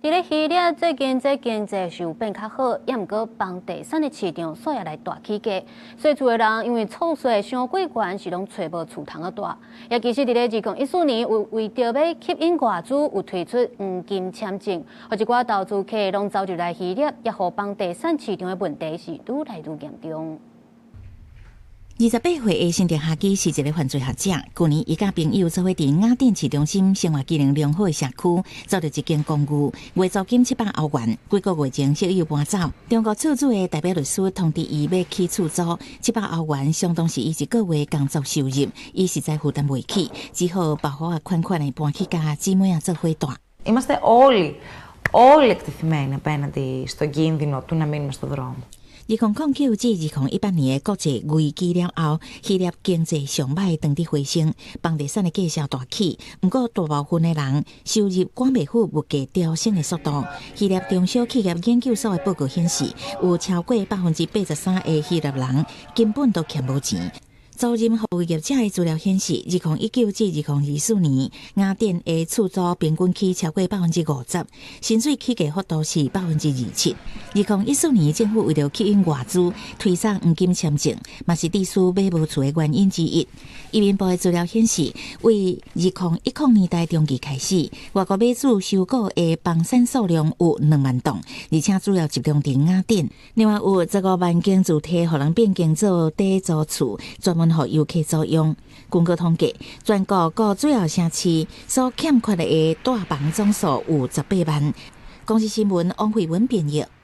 佇咧希臘最近這經濟是有變較好，也毋過房地產的市場煞也來大起價，所以厝的人因為厝稅傷過懸，是攏揣無厝通仔蹛。也其實佇咧2014年，有為著欲吸引外資，有推出黃金簽證，予一寡投資客攏走入來希臘，也予房地產市場的問題是愈來愈嚴重。28歲的辛迪哈基是一个犯罪學者。舊年，伊佮朋友做伙佇雅典市中心生活機能良好的社區，租著一間公寓，月租金700歐元。幾個月前，室友搬走，中國厝主的代表律師通知伊欲起厝租，七百歐元相當是伊一個月工作收入，伊實在負擔袂起，只好包袱仔款款的搬去佮姊妹仔做伙蹛。 Είμαστε όλοι, όλοι εκτεθειμένοι απέναντι στον κίνδυνο του να μείνουμε στον δρόμο. 2009至2018年的國際危機了後，希臘經濟上䆀當佇回升，房地產的價數大起。毋過大部分的人收入趕袂赴物價飆升的速度。希臘中小企業研究所的報告顯示，有超過83%的希臘人根本都欠無錢。租賃服務業者的資料顯示，2019至2024年，雅典的厝租平均起超過50%，薪水起價幅度是27%。2014年，政府為著吸引外資，推送黃金簽證，嘛是致使買無厝的原因之一。移民部的資料顯示，為2010年代中期開始，外國買主收購的房產數量有2萬棟，而且主要集中佇雅典。另外有15萬間住宅予人變更做短租厝，專門予遊客租用。根據統計，全國各主要城市所欠缺的蹛房總數有18萬。公視新聞王慧文編譯。